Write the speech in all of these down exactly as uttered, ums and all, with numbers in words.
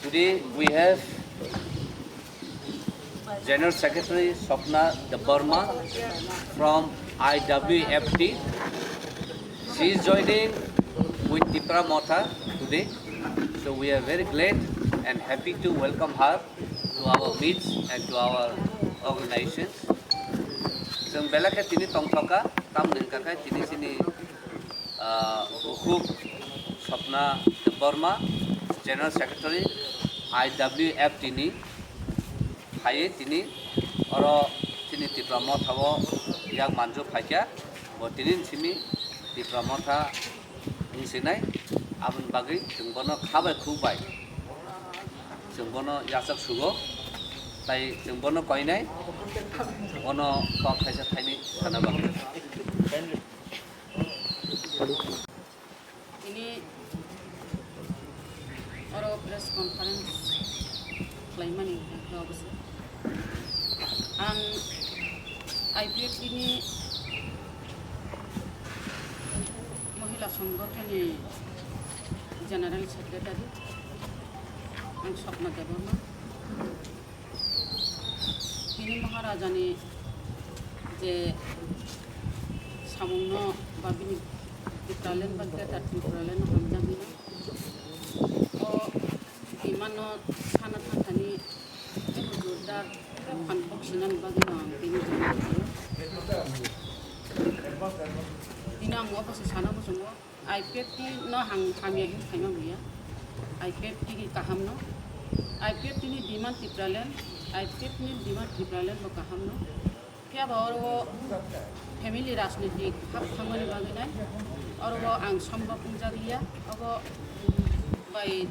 Today we have General Secretary Swapna Debbarma from I W F T. She is joining with Tipra Motha today. So we are very glad and happy to welcome her to our meets and to our organizations. Chwng belai khe tini tongthokha, tamni hwnkha khe tini chini, ah, bukhuk Swapna Debbarma, General Secretary I W F T ni, phaiwi tini oro chini Tipra Motha o yak manju phaikha, bo tini simi Tipra Motha wng sinai, aboni bagwi chwng bono kha bai khuk bai chwng bono yachak sugo, tai chwng bono koinai, bono kok thaisa thainwi sana bagwi. Tini oro press conference khlaimani hwnkhe obo se. Ang I P F T ni Mohila Songgothoni General Secretary, ang Swapna Debbarma. Bini Maharajani je samungno ba bini Tipraland ba Greater Tipraland no hamjakgwino o demand no sana thangthani teibo jordar tei phan kok sinani bagwino ang tini join khlaio. Tini ang obo se sana muchungo. I P F T no hang hamya hin khaima buya. I P F T ni kaham no. I P F T ni demand Tipraland, I P F T ni demand Tipraland bo kaham no. Phiya ba oro family rajnitik hap thangmani bagwi nai. Oro ang sombok wngjak liya. Obo bai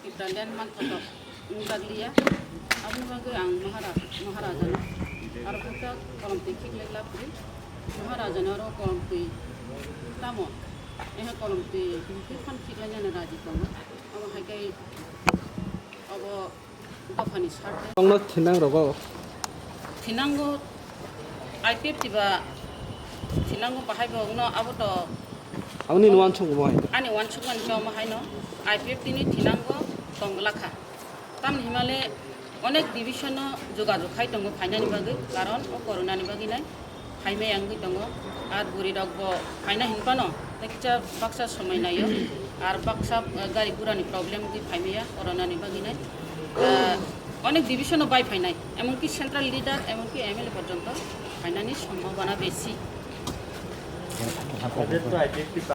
Tipraland manthotok wngjakliya. Aboni bagwi ang Mahara-, Maharajano aro kukta kolomtwi khiklai labri. Maharajano aro kolomtwi tamo? Eha kolomtwi hwnwi phan khiklainani raji tongo. Abo hai khe abo dophani sarte. Tongno thinang rogo. Thinango I P F T ba thinango bahai bo wngno abo to Aboni uansuk bo hai. Ani uansukmani khe omo haino I P F T ni thinango tongla kha. Tamni himale onek division no jogajog khai tongo phainani bagwi, karon o corona ni bagwi nai phaimaya wngwi tongo. Ar bwrwi rok bo phaina hinphano tei kisa baksa somoi naio, ar baksa, eh, gari gura ni problem wngwi phaimaya corona ni bagwi nai. Eh, onek division no bai phainai, emonki central leader, emonki M L A porjonto phainani sombhabona besi. Odesto I P F T